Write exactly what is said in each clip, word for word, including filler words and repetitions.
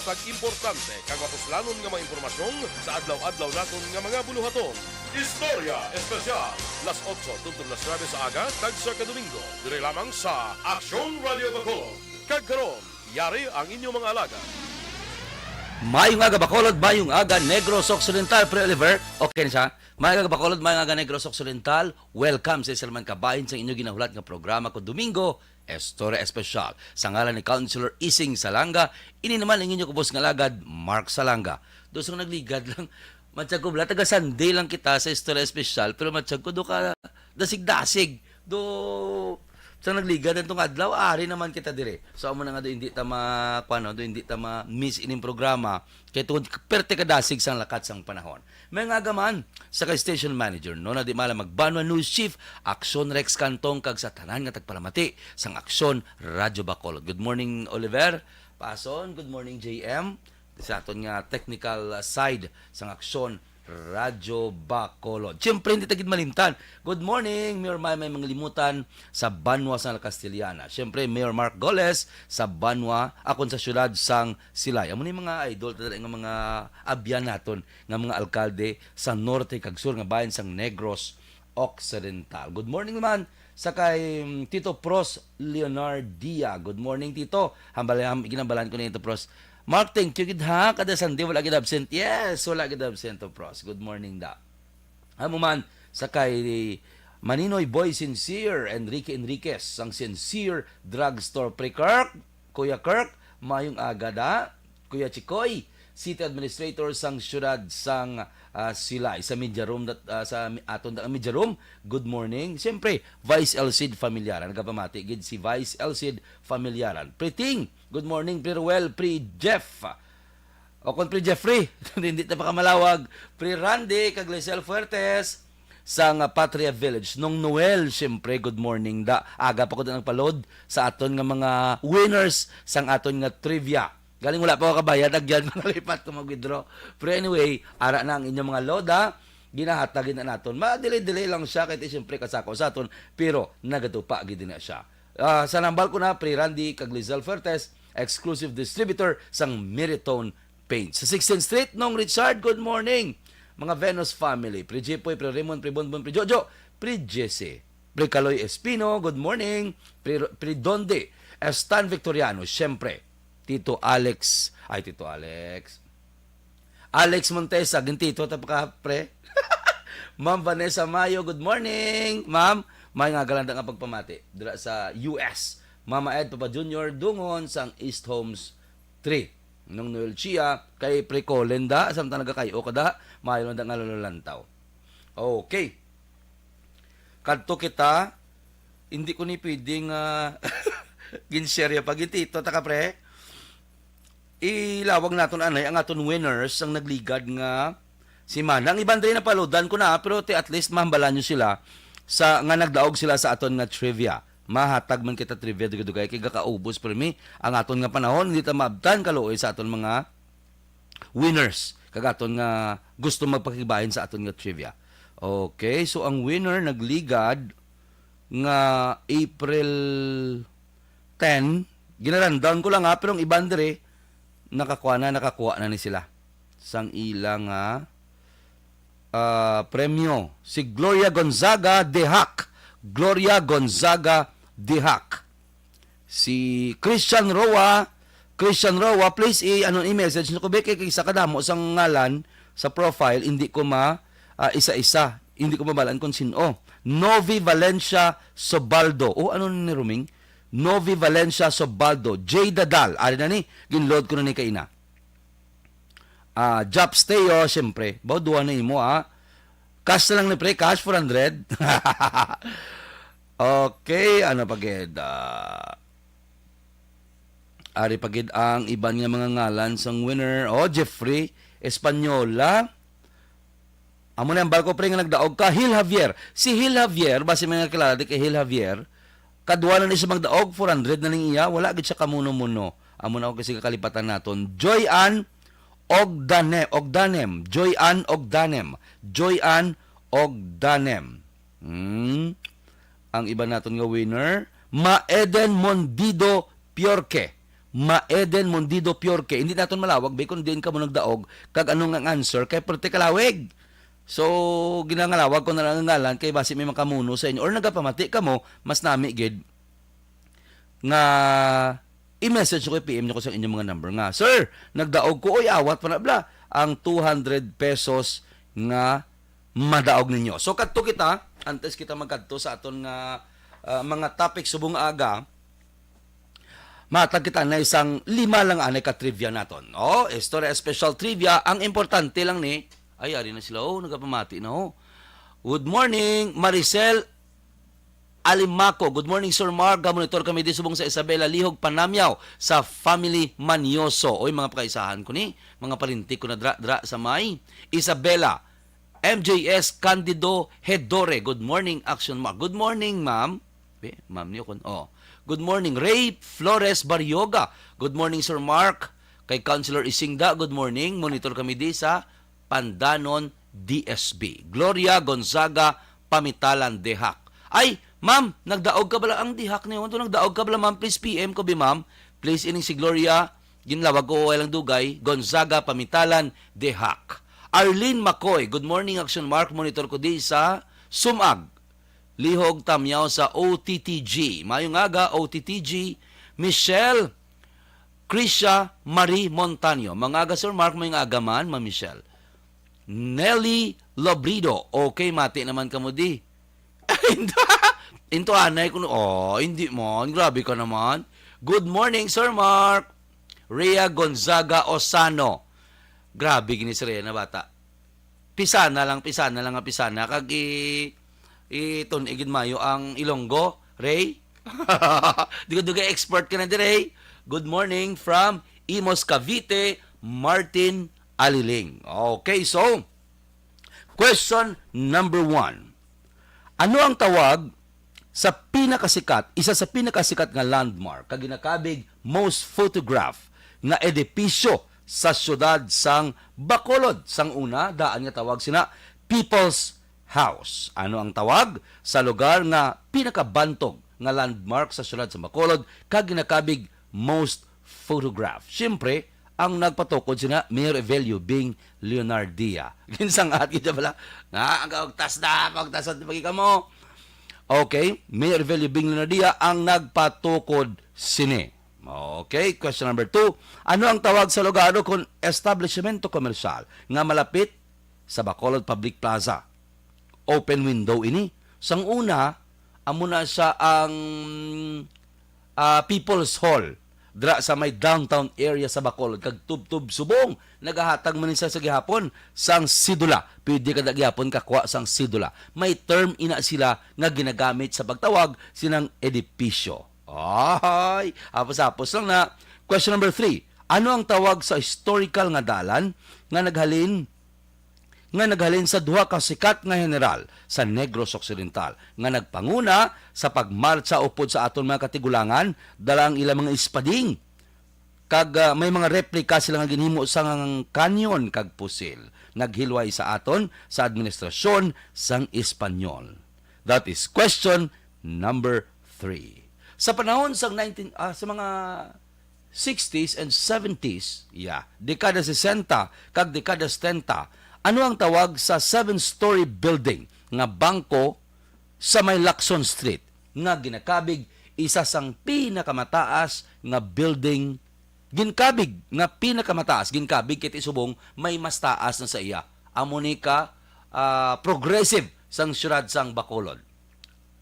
Tag importante kag mapuslanon nga mga impormasyon sa adlaw-adlaw naton nga mga buluhaton. Istorya Espesyal, las otso tubtob las nuebe sa aga, tagsa ka Domingo, diri lamang sa Aksyon Radio Bacolod. Kag karon, yari ang inyong mga alagad. Mayong aga, Bacolod, mayong aga, Negros Occidental, Pre Oliver. Okay na siya. Mayong aga, Bacolod, mayong aga, Negros Occidental. Welcome sa isa naman ka bahin sa inyo ginahulat nga programa ko Domingo, Istorya Espesyal. Sa ngalan ni Councilor Ising Salanga, ini naman ang inyo kubos nga alagad, Mark Salanga. Do sa nagligad lang, matsyag ko, wala, taga Sunday lang kita sa Istorya Espesyal, pero matsyag ko, do ka dasig-dasig. Do, sa nagligad ang tong adlaw, ari naman kita dire. So, amo na nga, do hindi ta ma, kuwan, no? Do hindi ta ma-miss ining programa. Kay tungod perte kadasig sang lakat sang panahon. May nga gaman, sa kay station manager, no, na di mala magbanwa news chief, Aksyon Rex Cantong, kag sa tanan nga tagpalamati sang Aksyon Radyo Bacolod. Good morning, Oliver Pason. Good morning, J M. Sa aton nga technical, uh, side sang Aksyon Radyo Bacolod. Siyempre, hindi ta gid malimtan. Good morning, Mayor Maymay Manglimutan sa banwa sang La Castellana. Siyempre, Mayor Mark Goles sa banwa, akon sa siyudad sang Silay. Amo ni mga idol, ta dali nga mga abyan naton nga mga alkalde sa norte kag sur nga bahin sang Negros Occidental. Good morning naman sa kay, mm, Tito Pros Leonardia. Good morning, Tito. Hambal, ham-, ginambalan ko ni Tito Pros. Mark, thank you gid ha. Kada Sunday, wala gid absent. Yes, wala gid absent, Tito Pros. Good morning, da. Amo man sa kay Maninoy Boy Sincere, Enrique Enriquez, ang Sincere Drugstore. Pre Kirk, Kuya Kirk, mayong aga da. Kuya Chikoy, City Administrator sang siyudad sang, ah, Silay. Sa media room, dat-, ah, sa mi-, aton da media room, good morning. Siyempre, Vice Elcid Familiaran. Nagapamati gid si Vice Elcid Familiaran. Pre Ting, good morning. Pre Ruel, Pre Jeff. O kung Pre Jeffrey, hindi ta pakamalawag. Pre Randy, kag Lisel Fuertes, sang Patria Village. Nung Noel, siyempre, good morning da. Aga pa ko nagpaload sa aton nga mga winners sang aton nga trivia. Galing wala pa ko kabayad, agyan ko nalipat ko mag-withdraw. Pero anyway, ara na ang inyong mga load, ha? Ginahatag na naton. Ma-delay-delay lang siya, kay siyempre kasako sa aton, pero nagatupa gid na siya. Ah, sa nambal ko na, Pre Randy kag Lizelle Fuertes, exclusive distributor sang Meritone Paint. Sa sixteenth Street, Nong Richard, good morning. Mga Venus family, Pre Jipoy, Pre Raymond, Pre Bonbon, Pre Jojo, Pre Jesse, Pre Kaloy Espino, good morning. Pre, Pre Donde, Stan Victoriano, siyempre, Tito Alex, ay, Tito Alex, Alex Montesa, gintito ta pa ka, pre. Ma'am Vanessa Mayo, good morning. Ma'am, may nga galanda nga pagpamati dira sa U S. Mama Ed, Papa Junior, Dungon, sang East Homes three. Nung Noel Chia, kay Pre Colin da, samtang nagakay-o ka da, mayo lang da nga lalalantaw. Okay. Kadto kita, hindi ko ni pwedeng, ah, ginshare ya pag intito ta ka, pre. Ilawag naton anay ang aton winners ang nagligad nga semana. Ang iban diri napaloadan ko na, pero ti at least mahambalan nyo sila sa, nga nagdaog sila sa aton nga trivia. Mahatag man kita trivia dugay-dugay kay gakaubos permi ang aton nga panahon, hindi ta maabtan kaluoy sa aton mga winners kag aton nga gusto magpakibahin sa aton nga trivia. Okay, so ang winner nagligad nga April ten, gina-rundown ko lang ha, pero ang iban diri nakakuha na, nakakuha na ni sila sang ila nga, ah, premyo. Si Gloria Gonzaga Dehak. Gloria Gonzaga Dehak. Si Christian Roa, Christian Roa, please i-, ano, i-message nyo ko, be, kay isa kadamo sang ngalan sa profile, hindi ko ma, ah, isa-isa, hindi ko mabalaan kung sino. Novi Valencia Sobaldo. O, ano ni Ruming? Novi Valencia Sobaldo. J Dadal. Ari na ni, ginload ko na ni kaina. Ah, Job Steo, siyempre. Baw, duha na imo, ah. Cash na lang ni pre, cash, four hundred. Okay, ano pa gid? Ah, ari pa gid ang iban nga mga ngalan sang winner. Oh, Jeffrey Española. Amo na ang barko, pre, nga nagdaog ka. Hil Javier. Si Hil Javier, basi may nga kilala di kay Hil Javier. Kadwa na ni siya magdaog, four hundred na ning iya. Wala gid siya kamuno-muno. Amo na ako kasi kakalipatan naton. Joy Ann Ogdanem, Ogdanem. Joy Ann Ogdanem. Joy Ann Ogdanem. Hmm. Ang iba naton nga winner, Ma Eden Mondido Piorque. Maeden Mondido Piorque. Hindi naton malawag, be, kung diin kamo nagdaog, kag ano nga ang answer, kay perte kalawig. So, ginangalawag ko na lang ang ngalan, kay basi may makamuno sa inyo, or nagapamati kamo, mas nami gid nga i-message ko, i-P M nyo ko sa inyong mga number nga, "Sir, nagdaog ko, oy, awat pa na bala ang two hundred pesos nga madaog ninyo." So, kadto kita, antes kita magkadto sa aton nga, ah, mga topic subong aga, matag kita na isang lima lang anay ka trivia naton. Oh, istorya special trivia. Ang importante lang ni, ay, ari na sila. Oh, nagapamati na, oh. Good morning, Maricel Alimaco. Good morning, Sir Mark. Gamonitor kami di subong sa Isabela, Lihog, Panamyaw, sa family Manioso. Oy, mga pakaisahan ko ni, mga parinti ko na dra, dra sa may Isabela. M J S Candido Hedore. Good morning, Action Mark. Good morning, ma'am. Be, ma'am niyo kun. Oh. Good morning, Ray Flores Barrioga. Good morning, Sir Mark. Kay Councilor Isingda, good morning. Monitor kami di sa Pandanon, D S B. Gloria Gonzaga Pamitalan Dehak. Ay, ma'am, nagdaog ka bala ang Dehak niyo? Nagdaog ka bala, ma'am? Please P M ko, bi, ma'am. Please, ining si Gloria, ginlawag ko, way lang dugay, Gonzaga Pamitalan Dehak. Arlene Macoy, good morning, Action Mark. Monitor ko di sa Sumag. Lihog Tamyaw sa O T T G. Mayong aga, O T T G. Michelle Krisha Marie Montaño. Mga aga, Sir Mark, mayong aga man, Ma'am Michelle. Nelly Lobrido. Okay, mati naman kamo di. Into, into anay ko. Oh, hindi man. Grabe ka naman. Good morning, Sir Mark. Rhea Gonzaga Osano. Grabe gini si Rhea na bata. Pisana lang, pisana lang nga pisana. Kag i-, itun-i gid mayo ang Ilonggo, Ray. Dugay-dugay expert ka na di, Ray. Good morning from Imus, Cavite, Martin Aliling. Okay, so, question number one. Ano ang tawag sa pinakasikat, isa sa pinakasikat nga landmark kag ginakabig most photograph nga edipisyo sa siyudad sang Bacolod? Sang una, daan nga tawag sina People's House. Ano ang tawag sa lugar nga pinakabantog nga landmark sa siyudad sa Bacolod kag ginakabig most photograph? Siyempre, ang nagpatukod sina Mayor Evelio Bing Leonardia. Ginsang-at gid bala nga ang kaugtas na, kaugtas at pagi kamo. Okay, Mayor Evelio Bing Leonardia ang nagpatukod sini. Okay, question number two. Ano ang tawag sa lugar o kon establishmento komersyal nga malapit sa Bacolod Public Plaza? Open window ini. Sang una, amo na siya ang, ah, People's Hall dira sa may downtown area sa Bacolod, kag tubtob subong nagahatag man siya sa gihapon sang sidula. Pwede ka na gihapon kakuha sang sidula. May term ina sila nga ginagamit sa pagtawag sinang edipisyo. Ay, hapos-hapos lang na. Question number three. Ano ang tawag sa historical nga dalan nga naghalin nga naghalin sa duha ka sikat nga heneral sa Negros Occidental nga nagpanguna sa pagmartsa upod sa aton mga katigulangan, dala ang ilang mga espading, kag, ah, may mga replika sila nga ginhimo sang kanyon kag pusil. Naghilway sa aton sa administrasyon sang Espanyol. That is question number three. Sa panahon sang nineteen, ah, sa mga sixties and seventies, yeah, dekada sesenta kag dekada setenta, ano ang tawag sa seven-story building nga bangko sa may Lacson Street nga ginakabig isa sang pinakamataas nga building, ginkabig nga pinakamataas, ginkabig kay ti subong may mas taas na sa iya. Amo ni ka, ah, progressive sang siyudad sang Bacolod.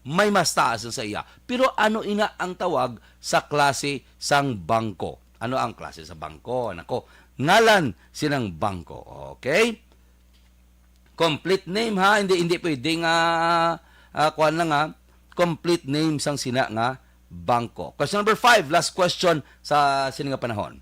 May mas taas na sa iya. Pero ano ina ang tawag sa klase sang bangko? Ano ang klase sa bangko? Nako, ngalan sinang bangko. Okay? Complete name, ha, hindi, hindi pwede nga, ah, kuwan lang, ha, complete name sang sina nga bangko. Question number five, last question sa sini nga panahon.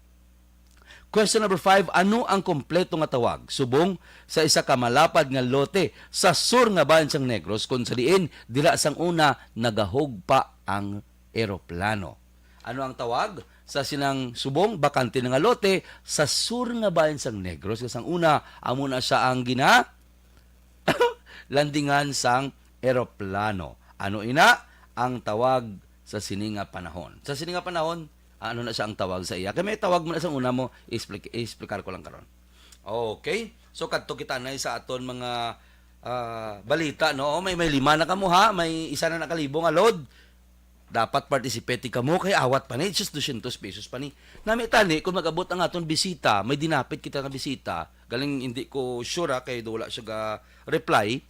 Question number five, ano ang kompleto nga tawag subong sa isa ka malapad nga lote sa sur nga bahin sang Negros, kung sa diin dira sang una nagahugpa ang eroplano? Ano ang tawag sa sinang subong bakante na nga lote sa sur nga bahin sang Negros, nga sang una amo na siya ang gina landingan sang eroplano? Ano ina ang tawag sa sini nga panahon? Sa sini nga panahon, Ano na siya ang tawag sa iya? Kay may tawag mo na sa una mo, i-explic-, i-explicar ko lang karon. Okay. So, kadto kita na sa aton mga, ah, balita, no? May, may lima na kamo, ha? May isa na nakalibo nga load. Dapat participate kamo kay awat pa ni, just dosyentos pesos pa ni. Nami tani, kung mag-abot ang aton bisita, may dinapit kita nga bisita. Galing, hindi ko sure, ha, kay wala siya ga-reply.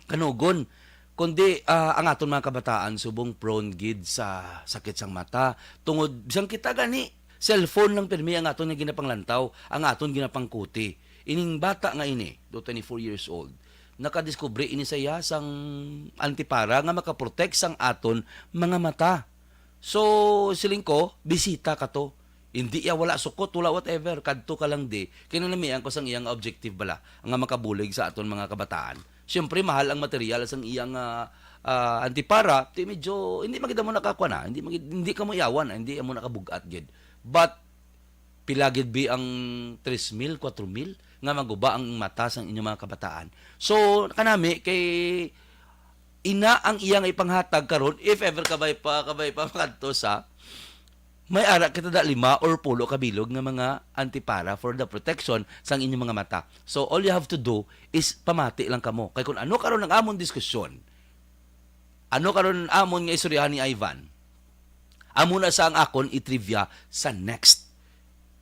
Kanugon, kundi, ah, ang aton mga kabataan subong prone gid sa sakit sang mata. Tungod, bisan kita gani, cellphone lang pirmi ang aton nga ginapanglantaw, ang aton ginapangkuti. Ining bata nga ini, do twenty-four years old, nakadiskubre ini sa iya sang antipara nga makaprotect sang aton mga mata. So, siling ko, bisita ka to. Hindi iya wala sukot, wala whatever. Kadto ka lang di. Kinanamian ko sang iyang objective bala, nga makabulig sa aton mga kabataan. Siyempre, mahal ang material sang iyang, ah, ah, antipara. Di medyo, hindi magid mo nakakuha na. Hindi, magid, hindi ka mo iyawan, hindi mo nakabugat gid. But, pila gid bi ang tres mil, kwatro mil nga maguba ang mata sang inyong mga kabataan. So, kanami, kay ina ang iyang ipanghatag karon, if ever kabay pa, kabay pa makadto sa, may ara kita da lima or pulo ka bilog nga mga antipara for the protection sang inyong mga mata. So, all you have to do is pamati lang kamo. Kay kung ano karon ang amon diskusyon, ano karon amon nga istoryahan ni Ivan, amo na sa ang akon i-trivia sa next.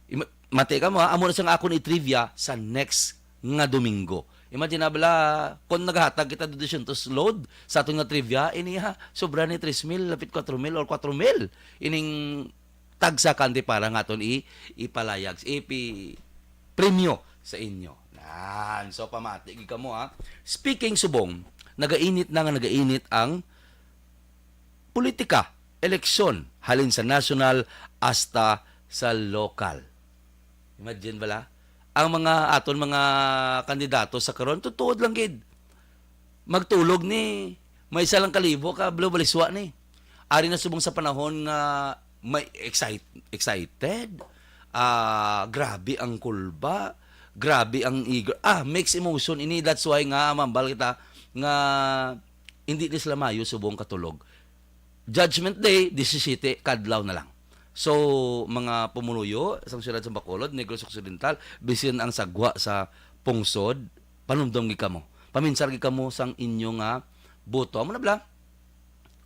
Ima-, mati ka mo, ha? Amo na sa ang akon i-trivia sa next nga Domingo. Imagine na bala, kung naghatag kita dosyentos load sa aton nga trivia, ini ha, sobra ni tres mil, lapit kwatro mil or kwatro mil. Ining tagsa ka antipara nga aton i-, ipalayag, ipi-, premyo sa inyo. Nan, so pamati gid kamo, ha. Speaking subong, nagainit na nga nagainit ang politika, eleksyon, halin sa national hasta sa lokal. Imagine bala, ang mga aton mga kandidato sa karon, tutuod lang gid. Magtulog ni, may isa lang kalibo ka, balo-baliswa ni. Ari na subong sa panahon nga may excite-, excited, ah, grabe ang kulba, grabe ang eager, ah, mixed emotion ini. That's why nga mambal kita nga hindi ni sila mayo subong katulog. Judgment Day, disisiyete kadlaw na lang. So, mga pumuluyo sang siyudad sa Bacolod, Negros Occidental, bisan ang sagwa sa pungsod, panumdom gid kamo. Paminsar gid kamo sang inyo nga boto. Amo na bala.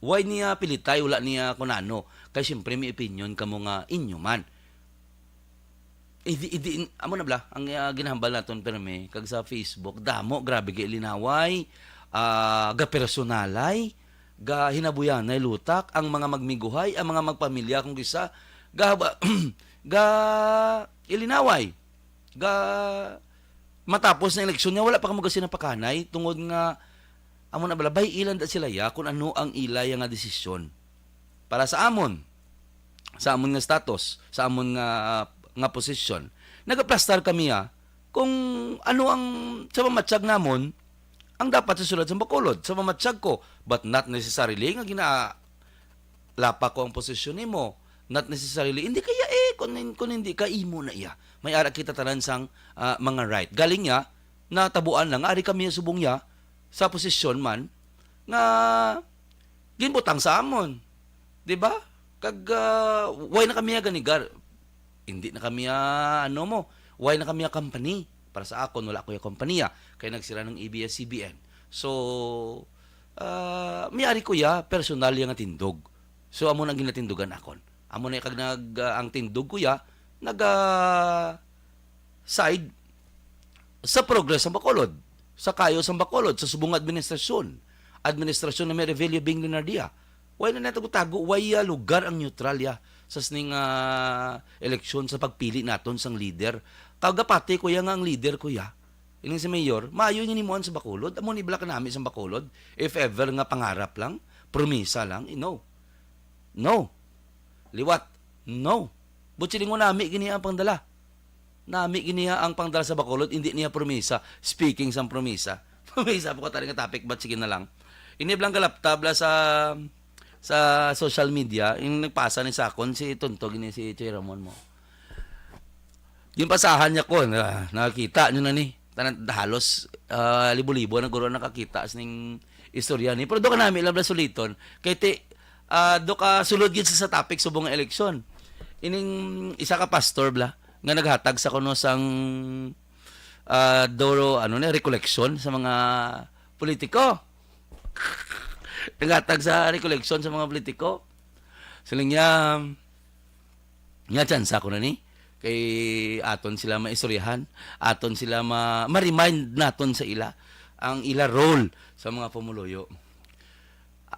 Why niya pilitay? Wala niya kunano. Kay siyempre may opinion kamo nga inyo man. Idi, idi, amo na bala, ang, ah, ginahambal naton pirmi, kag sa Facebook, damo, grabe, ga-ilinaway, ah, ga-personalay, ga-hinabuyanay lutak, ang mga magmiguhay, ang mga magpamilya, kung kisa, ga-, ga-ilinaway, ga-, matapos na eleksyon nga wala pa kamo kasi napakanay, tungod nga, amo na bala, bay-ilan da sila ya, kung ano ang ila ya nga desisyon. Para sa amon, sa amon nga status, sa amon nga, nga posisyon, nagaplastar kami, ah, kung ano ang sa mamatsyag namon ang dapat sa siyudad sa Bacolod, sa mamatsyag ko, but not necessarily nga ginalapa ko ang posisyon nimo, not necessarily, hindi kaya eh, kung, kung hindi ka, imo na iya. May ara kita tanan sang, ah, mga right. Galing niya, natabuan lang, ari kami subong niya, sa posisyon man, nga ginbutang sa amon. Di ba? Kag, ah, why na kami ganigar? Hindi na kami, ah, ano mo, why na kami, ah, company? Para sa akon, wala ko ya kompanya. Kay nagsira ng A B S C B N. So, ah, may ari ko ya, personal ya nga tindog. So, amo na ang ginatindugan akon. Amo na kag nag, ah, ang tindog ko ya, nag, ah, side sa progress sa Bacolod, sa kayo sa Bacolod, sa subong nga administrasyon. Administrasyon na may Revilla Bing Leonardia. Why na natago-tago? Why, ah, lugar ang neutral ya sa sining, ah, eleksyon sa pagpili naton sang leader? Kagapati ko ya nga ang leader ko ya. Ining si Mayor, maayo niya nimuan sa Bacolod. Amo ni bala kanami sa Bacolod. If ever nga pangarap lang, promisa lang, eh, no. No. Liwat. No. But silingon nami gini ang pangdala. Nami gini ang pangdala sa Bacolod, hindi niya promisa. Speaking sang promisa. Promisa po ko tali nga topic, but sige na lang. Ini blang galaptab la sa, sa social media, yung nagpasa ni sakon, si Tonto, gini si Che Ramon mo. Yung pasahan niya ko, na, nakita nyo na ni. Tanan, halos, ah, libo-libo na guro nakakita sining istorya ni. Pero do ka nami lang bla suliton. Kay ti, ah, do ka sulod gid sa, sa topic subong nga eleksyon. Ining isa ka pastor bala nga naghatag sa kuno sang, ah, duro, ano ni, recollection sa mga politiko. Naghatag sa recollection sa mga politiko. Siling niya, nga tsansa ko na ni, kay aton sila maistoryahan, aton sila ma-, ma-remind naton sa ila ang ila role sa mga pumuluyo.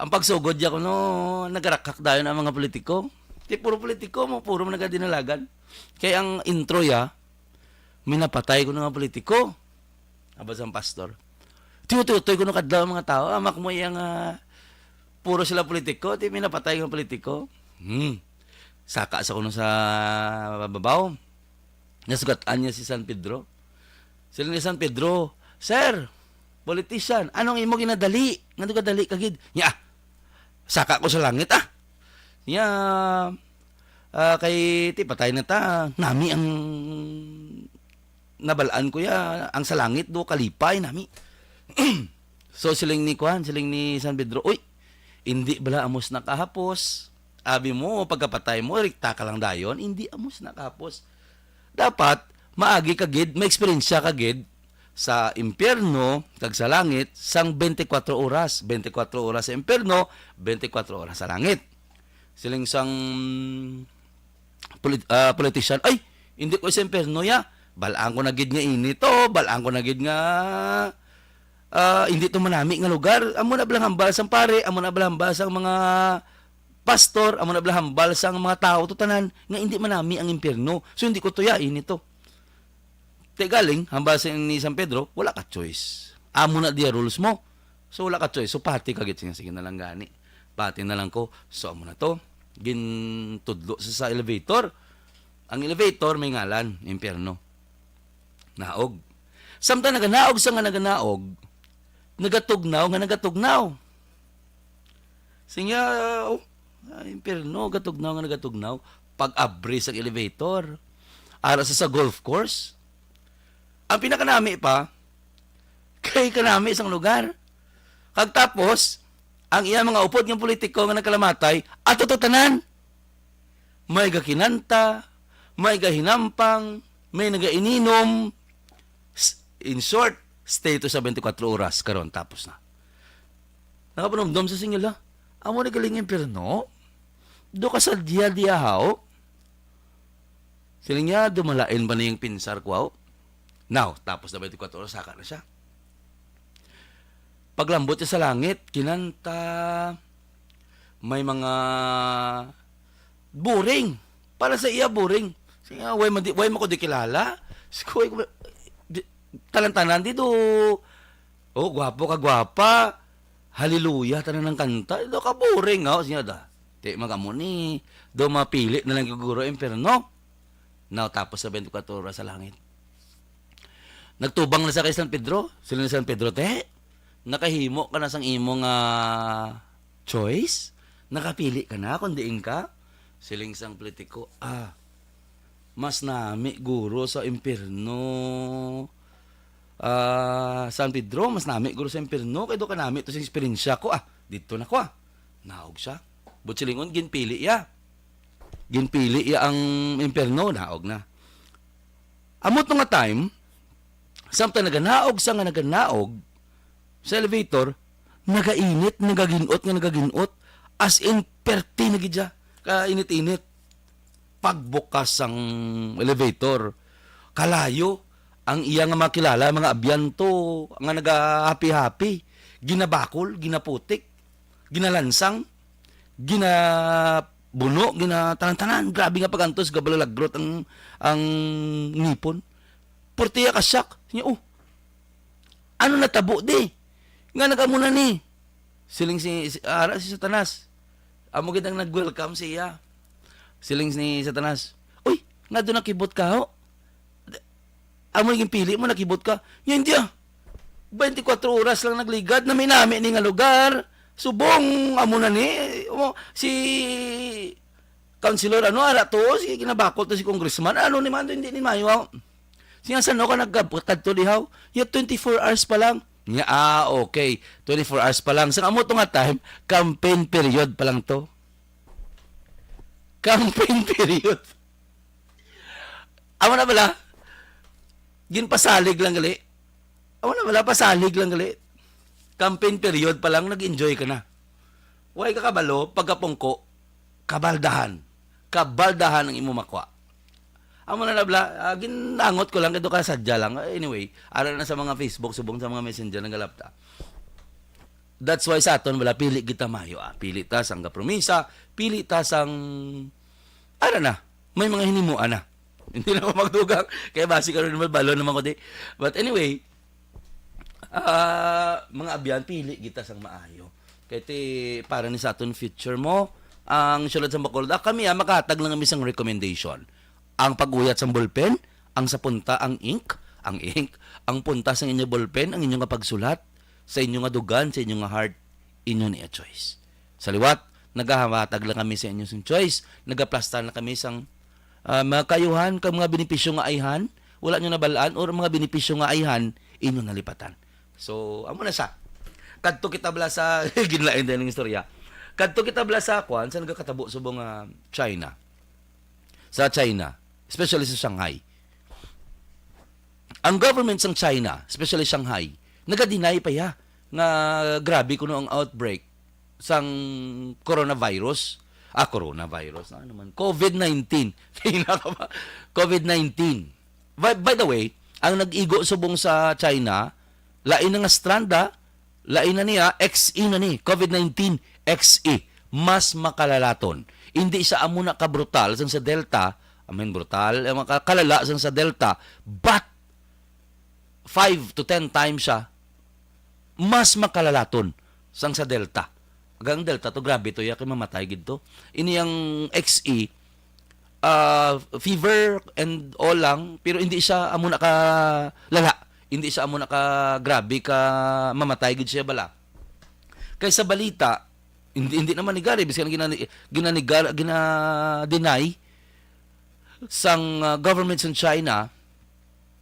Ang pagsugod niya kuno, nagarakhak dayon ang mga politiko. Di puro politiko mo, puro man nagadinalagan. Kay ang intro ya, "Minapatay ko nga politiko." Aba sang pastor. Tiyo-tiyotoy ko nung kadlaw ang mga tao. Amak mo iya nga puro sila politiko, di minapatay nga politiko. Hmm. Saka sa kuno sa babaw. Nasugatan niya si San Pedro. Sila ni San Pedro, "Sir, politician, anong imo ginadali? Nganong kadali ka gid?" Nya, "Saka ko sa langit, ah." Nya, ah, kay ti patay na ta, nami ang nabalaan ko ya, ang sa langit do kalipay nami. So, siling ni kuan, siling ni San Pedro, "Uy, indi bala amos nakahapos? Abi mo, pagkapatay mo, rikta ka lang dayon, indi amos nakahapos. Dapat, maagi ka gid, maeksperiensya ka gid sa impyerno kag sa langit sang twenty-four oras, twenty-four oras sa impyerno, twenty-four oras sa langit." Siling sang polit-, ah, politician, "Ay, hindi ko sa impyerno ya. Balaan ko na gid nga ini to, balaan ko na gid nga, ah, hindi to manami nga lugar. Amo na bala ang hambal sang pare, amo na bala ang hambal sang mga pastor, amo na bala ang hambal sang mga tawo to tanan nga hindi manami ang impyerno. So hindi ko to ya ini to." Ti galing, hambal sa ni San Pedro, wala ka choice. Amo na diya rules mo. So wala ka choice. So pati ka gid, sige, sige na lang gani. Pati na lang ko. So amo na to. Gintudlo sa, sa elevator. Ang elevator may ngalan, impyerno. Naog. Samtang naganaog sa nga naganaog, nagatugnaw nga nagatugnaw. Sinya, oh, ah, impyerno, gatugnaw nga nagatugnaw. Pag-abri sa elevator. Ara sa, sa golf course. Ang pinakanami pa, kay kanami sang lugar. Kag tapos, ang iya mga upod nga politiko nga nagkalamatay, ato to tanan. May gakinanta, may gahinampang, may nagaininom. S-, in short, stay to sa twenty-four oras karon, tapos na. Nakapanumdom sa singil, ha? Amo ni galing impyerno? Do ka sa diya-diya, haw? Siling niya, dumalain pa niyang pinsar ko, haw? Now, tapos na twenty-four oras, saka na siya. Paglambot niya sa langit, kinanta, may mga boring. Para sa iya, boring. Siya, "Way man di, way man ko di kilala." Siya, "Way ko, di, tanan-tanan di do. Oh, gwapo ka, gwapa. Hallelujah, tanan ang kanta. Do ka boring, oh." Siya da. Ti, magamo ni, do mapili na lang siguro, impyerno. Now, tapos sa twenty-four oras sa langit. Nagtubang na sa kay San Pedro. Sila ni San Pedro, "Te, nakahimo ka na sang imo nga choice? Nakapili ka na kung diin ka?" Siling sang politiko, "Ah, mas nami guro sa impyerno. Ah, San Pedro, mas nami guro sa impyerno. Kay do ka nami to sa eksperyensya ko. Ah, dito na ko, ah." Naog siya. But silingon, ginpili iya. Ginpili iya ang impyerno, naog na. Amo to nga time, samtang naganaog sa nga naganaog sa elevator, nagainit, nagaginot nga nagaginot, as in, perti na gid siya, kainit-init. Pagbukas sang elevator, kalayo, ang iya nga makilala, mga abyan to, nga nagahapi-hapi, ginabakol, ginaputik, ginalansang, ginabuno, ginatanan-tanan. Grabe nga pag-antos, gabalalagrot ang, ang ngipon. Purtiya ka shock. Niya, "Oh, ano natabo di? Nga nag-amo na ni?" Siling si, si, ara si Satanas. Amo gid ang nag-welcome siya. Siling ni Satanas, "Uy, nga doon nakibot ka, ho? Amo naging pili mo, nakibot ka." "Niya, hindi ah. Twenty-four oras lang nagligad, nami-nami ni nga lugar. Subong, amo na ni. O, si Councilor, ano, ara to, si ginabakol to si Congressman. Ano ni man to, hindi ni mayo, ah." Siya, "San-o ka nagkadto dihaw?" "Ya, twenty-four hours pa lang." Niya, "Ah, okay. Twenty-four hours pa lang." Sa amo to nga time, campaign period pa lang to. Campaign period. Amo na bala. Ginpasalig lang gali. Amo na bala, pasalig lang gali. Campaign period pa lang, nag-enjoy ka na. Way ka kabalo, pagkapungko, kabaldahan. Kabaldahan ang imo makwa. Amo na na bala, ah, ginangot ko lang, kay daw ka sadya lang. Anyway, ara na sa mga Facebook, subong sa mga Messenger, nagalapta. That's why sa aton, wala, pili kita mayo, ah. Pili ta sang gapromisa, pili ta sang, ara na, may mga hinimuan na. Hindi na ko magdugang, kay basi karon naman, balo naman ko di. But anyway, ah, mga abyan, pili kita sang maayo. Kay ti, para ni sa aton future mo, ang Sulod sa Bacolod, ah, kami, ah, makahatag lang kami sang recommendation. Ang pag-uyat sang ballpen, ang sa punta, ang ink, ang ink, ang punta sang inyo ballpen, ang inyo nga pagsulat, sa inyo nga dugan, sa inyo nga heart, inyo ni choice. Sa liwat, nagahamatag lang kami sa inyo sang choice, nagaplastar na kami sang, ah, mga kaayuhan, kag mga benepisyo nga ayhan, wala nyo nabalaan, or mga benepisyo nga ayhan, inyo nalipatan. So, amo na sa. Kadto kita bala sa, ginlain din ng istorya. Kadto kita bala sa, kwan, sa nagakatabo subong nga China. Sa China, especially sa Shanghai. Ang government sang China, especially Shanghai, naga-deny pa ya nga grabe kuno ang outbreak sang coronavirus. Ah, coronavirus, ano naman? COVID nineteen. Tingnan ka ba? COVID nineteen. By, by the way, ang nag-igo subong sa China, lain na nga strand, ah. Lain na niya, X E na ni, COVID nineteen X E. Mas makalalaton. Hindi siya amo na ka brutal sang sa Delta. I mean, brutal, eh, maka-, kalala sang sa Delta. But, five to ten times siya, mas makalalaton sang sa Delta. Kag ang Delta to, grabe to, ya, kay mamatay gid to. Ini ang X E, ah, fever and all lang, pero hindi siya amo na ka lala. Hindi siya amo na ka grabe ka mamatay gid siya bala. Kay sa balita, hindi, hindi naman ni gari, bisan ginani-, ginanigar-, gina-deny sang, ah, government sa China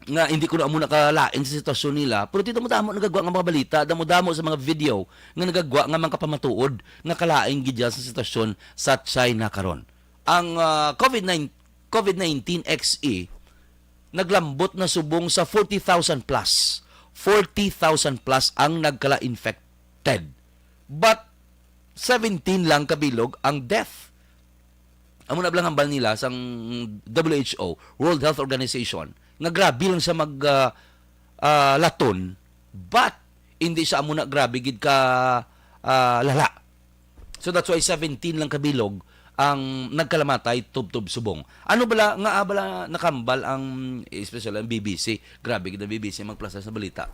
nga hindi ko na amo nakalain sa sitwasyon nila, pero ti damo-damo nagagwa nga mga balita, damo-damo sa mga video nga nagagwa nga mangkapamatuod nga kalain gid sa sitwasyon sa China karon. Ang, ah, COVID nine, COVID nineteen X E naglambot na subong sa forty thousand plus. Forty thousand plus ang nagkala-infected. But seventeen lang kabilog ang death. Amo na lang hambal nila sang W H O, World Health Organization, nga grabe lang siya mag, ah, ah, laton, but hindi siya amo na grabe gid ka, ah, lala. So that's why seventeen lang kabilog ang nagkalamatay tubtob subong. Ano bala, nga bala nakambal ang, especially ang B B C? Grabe gid ang B B C magplastar sa balita.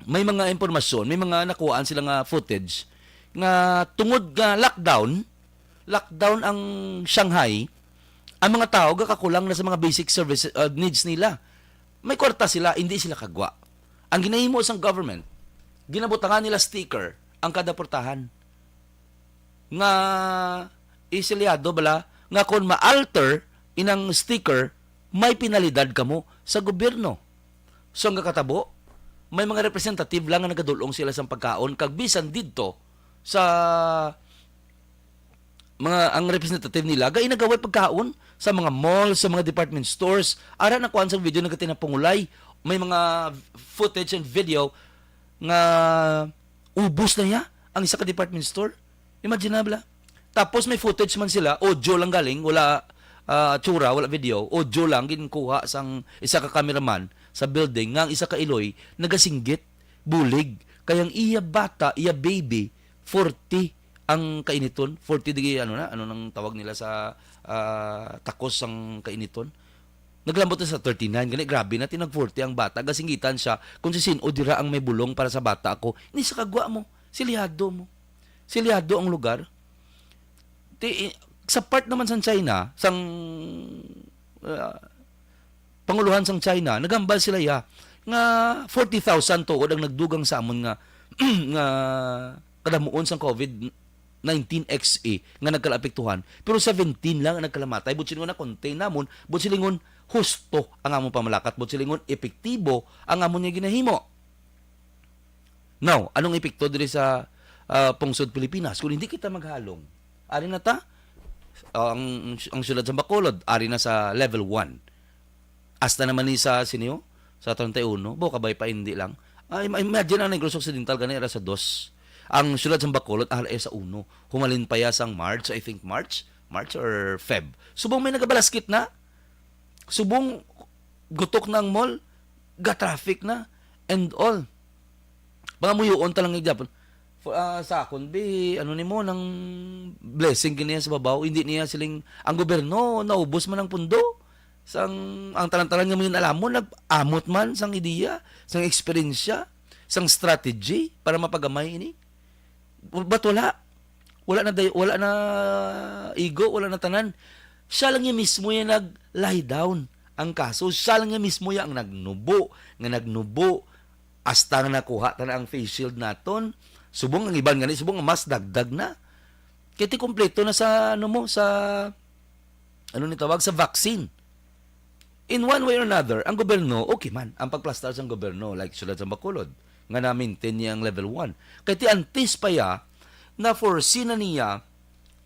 May mga impormasyon, may mga nakuhaan sila nga footage nga tungod nga lockdown, lockdown ang Shanghai, ang mga tao gakakulang na sa mga basic service, uh, needs nila. May kwarta sila, hindi sila kagwa. Ang ginahimo sang government, ginabutangan nila sticker ang kada portahan. Nga isilyado bala nga kung ma-alter inang sticker, may penalidad kamo sa gobyerno. So, ang kakatabo, may mga representative lang nga nagadulong sila sang pagkaon, kag bisan didto sa mga, ang representative nila, gainagaway pagkaon sa mga malls, sa mga department stores. Ara na kuan sa video nga tinapungulay, may mga footage and video nga ubos na ya ang isa ka department store. Imagine na bala. Tapos may footage man sila, audio lang galing, wala, ah, tsura, wala video, audio lang ginkuha sang isa ka cameraman sa building nga ang isa ka iloy nagasinggit, bulig, kay ang iya bata, iya baby, forty ang kainiton, forty di, ano na, ano nang tawag nila sa, ah, takos sang kainiton? Naglambot na sa thirty-nine, gani grabe na, tinag forty ang bata, gasinggitan siya kung si sin-o dira ang may bulong para sa bata ko. Hindi sa kagwa mo, silyado mo. Silyado ang lugar. Ti, sa part naman sang China, sang, ah, panguluhan sang China, naghambal sila ya nga forty thousand tuod ang nagdugang sa amon nga, nga kadamuon sang COVID nineteen X E nga nagkalaapektuhan, pero seventeen lang ang nagkalamatay. Buot silingon, na-contain namon, buot silingon, husto ang among pamalakat, buot silingon, epektibo ang amon nga ginahimo. Now, anong epekto diri sa, ah, pungsod Pilipinas? Kung hindi kita maghalong, ari na ta, ah, ang, ang siyudad sa Bacolod, ari na sa level one. Hasta naman ni sa, sino? Sa treinta y uno. Bo, kabay pa, hindi lang. Ah, im-, imagine ang Negros Occidental, gani era sa dos. Ang siyudad sa Bacolod, ara sa uno. Humalin pa ya sang March, I think March. March or Feb. Subong may nagabalaskit na. Subong gutok na ang mall. Ga-traffic na. And all. Mga muyoon ta lang gyapon. For, ah, sa akon, bi, ano nimo, nang blessing gini sa babaw, hindi niya siling, ang gobyerno, naubos man ang pundo. Sang, ang tanan-tanan nga mga alamon, nag-amot man sang ideya, sang eksperyensya, sang strategy para mapagamay ini. But wala. Wala na day-, wala na igo, wala na tanan. Siya lang yung mismo yung nag-lie down ang kaso. Siya lang yung mismo yung ang nagnubo, nga nagnubo, hasta nga nakuha ta na ang face shield naton. Subong ang iban gani, subong ang mas dagdag na. Kay ti kompleto na sa, ano mo, sa, ano ni tawag, sa vaccine. In one way or another, ang gobyerno, okay man, ang pagplastar sang gobyerno, like siyudad sa Bacolod, nga na-maintain niya ang level one. Kay ti antis pa ya, na-foresee na niya,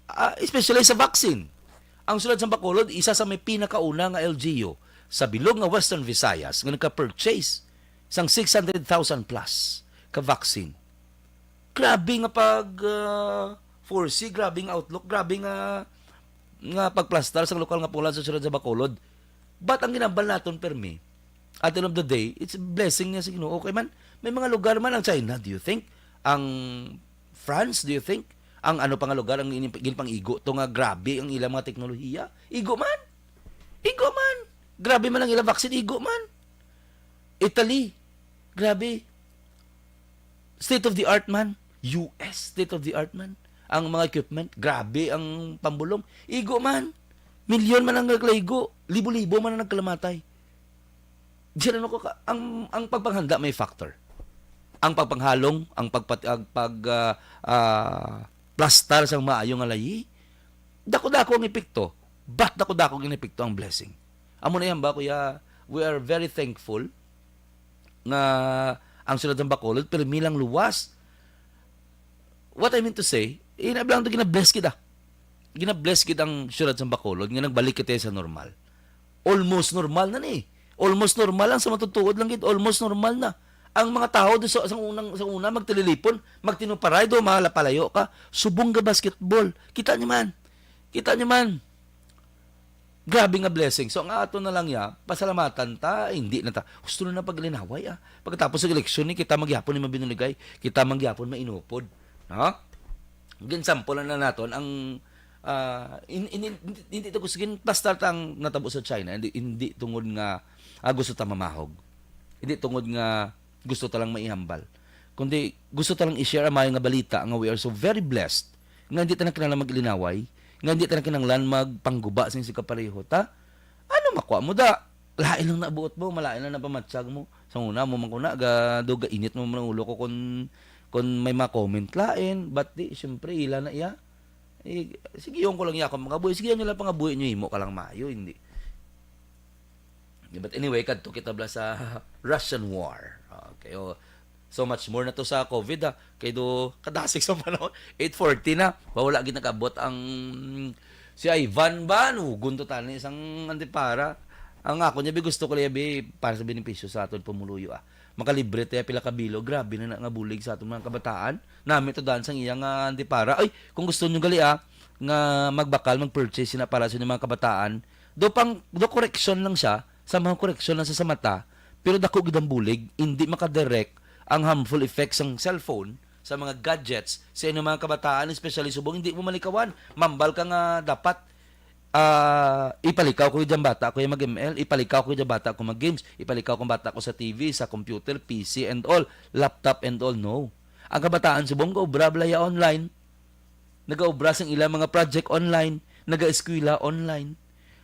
ah, especially sa vaccine. Ang siyudad sa Bacolod, isa sa may pinakauna nga L G U sa bilog nga Western Visayas nga nagka-purchase sang six hundred thousand plus ka vaccine. Grabe nga pag, ah, foresee, grabe nga outlook, grabe nga, nga pagplastar sa lokal nga pulan sa siyudad sa Bacolod. But ang ginambal naton, permi, at the end of the day, it's a blessing niya sa Ginoo. Okay man, may mga lugar man ang China, do you think? Ang France, do you think? Ang ano pa nga lugar ang ini-, ginpang-igo to nga grabe ang ilang mga teknolohiya? Igo man! Igo man! Grabe man ang ilang vaccine, igo man! Italy, grabe. State of the art man. U S, state of the art man. Ang mga equipment, grabe ang pambulong. Igo man. Milyon man ang naglaigo. Libo-libo man ang nagkalamatay. Diyan ano ko ka, ang, ang pagpanghanda may factor. Ang pagpanghalong, ang pagpat-, ang pag, ah, ah, plastar sang maayo nga layi, dako-dako ang epekto. But dako-dako ang epekto ang blessing. Amo na yan ba, kuya? We are very thankful nga ang siyudad ng Bacolod, pero milang luwas. What I mean to say, inablang to, gina-bless kita. Gina-bless kita ang siyudad ng Bacolod nga nagbalik kita sa normal. Almost normal na ni. Almost normal lang sa matutuod lang gid. Almost normal na. Ang mga tao do sa, sa unang, sa una, magtililipon, magtinuparay do, malapalayo ka. Subong ga basketball. Kita niyo man. Kita niyo man. Grabe nga blessing. So, ang ato na lang ya, pasalamatan ta, ay, hindi na ta. Gusto na na paglinaway, ah. Pagkatapos sa eleksyon ni, kita magyapon ni mabinuligay, kita magyapon mainupod. Ha? Ginsample na naton ang, ah, in, in, in, hindi to gusto gin-, basta ang natabo sa China, hindi, hindi tungod nga, ah, gusto ta mamahog. Hindi tungod nga gusto ta lang maihambal. Kundi gusto ta lang i-share ang maayo nga balita nga we are so very blessed nga hindi ta na kinahanglan maglinaway, nga hindi ta na kinahanglan magpangguba sing sigapareho ta. Ano makuha mo da? Lain lang nabuot mo, malain lang napamatsag mo. Sa una mo man kuna, ga, do, gainit mo man ang ulo ko kung, kung may mga comment lain. But di, siyempre, ila na iya. Eh, sige, yun ko lang iya akong mga buhi. Sige, yun lang pangabuhi nyo, himo ka lang maayo, hindi. But anyway, kadto kita bala sa Russian war. Okay, oh. So much more na to sa COVID, ah. Kay do, kadasig sa panahon, eight forty na. Wala gid nakabot ang si Ivan ba? Nugon to tani sang Antipara. Ang ako niya, bi, gusto ko liya, bi, para sa benepisyo sa aton pumuluyo, ah. Makalibre tayo pila ka bilo. Grabe na na nga bulig sa aton mga kabataan. Nami to daan sang iya nga Antipara. Ay, kung gusto nyo gali, ah, nga magbakal, mag-purchase sina para sa inyong mga kabataan, do pang, do correction lang siya sa mga correction lang sa, sa mata, pero dako gid ang bulig, hindi makadirect ang harmful effects sang cellphone sa mga gadgets sa inyong mga kabataan, especially subong hindi mo malikawan. Mambal ka nga dapat, ah, ipalikaw ko yung bata ko yung mag-M L, ipalikaw ko yung bata ko mag-games, ipalikaw ko ang bata ko sa T V, sa computer, P C and all, laptop and all. No. Ang kabataan subong gaobra bala ya online, nagaobra sang ilang mga project online, nagaeskwela online.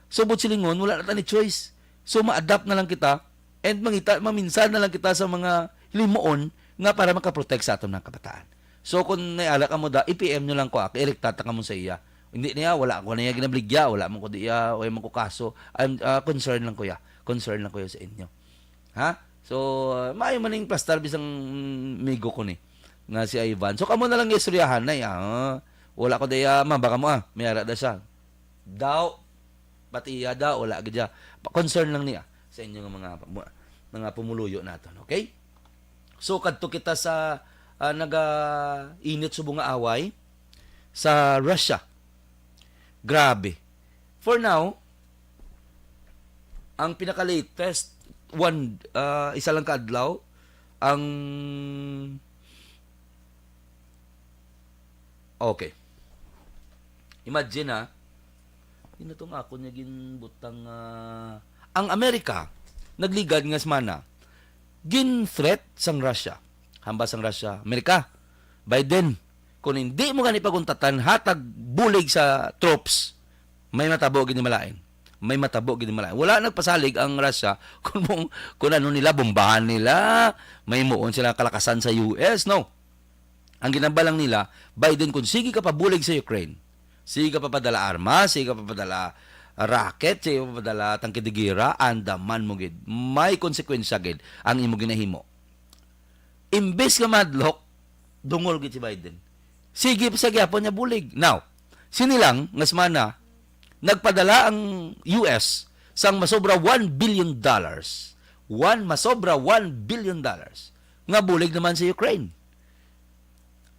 So, buot silingon, wala na ta ni choice. So, ma-adapt na lang kita and mangita, maminsan na lang kita sa mga hilimuon nga para makaprotect sa aton mga kabataan. So, kung may ara kamo da, i-P M nyo lang ko, ah, kay rekta ta kamo sa iya. Hindi niya, wala ko na iya ginabligya, wala man ko diya, wala man ko kaso. I'm, ah, concern lang ko ya. Concern lang ko ya sa inyo. Ha? So, ah, maayo man ning plastar bisang migo ko ni nga si Ivan. So, kamo na lang istoryahan na, ah. Wala ko diya, mabaka mo, ah, may ara da siya. Daw, pati iya daw, wala gid siya. Pa-, concern lang niya. sa inyo nga mga, mga pumuluyo naton, okay? So, kadto kita sa, ah, nagainit subong nga away sa Russia. Grabe. For now, ang pinaka-latest, one, ah, isa lang ka adlaw, ang, okay. Imagine, ha, yun na tong akon nga ginbutang, ah, ang Amerika, nagligad nga semana, gin-threat sang Russia. Hambal sang Russia, "Amerika, Biden, kung hindi mo gani paguntatan, hatag bulig sa troops, may matabo gid ni malain." May matabo gid ni malain. Wala nagpasalig ang Russia kung, kung, kung ano nila, bombahan nila, may muon sila kalakasan sa U S, no? Ang ginambal lang nila, "Biden, kung sige ka pabulig sa Ukraine, sige ka papadala armas, sige ka papadala rocket, sige ka papadala tangke de gera, andaman mo gid. May konsekwensya gid ang imo ginahimo." Imbes nga madlok, dungol gid si Biden. Sige pa sa gyapon niya bulig. Now, sini lang nga semana, nagpadala ang U S sang masobra one billion dollars. One, masobra one billion dollars nga bulig naman sa Ukraine.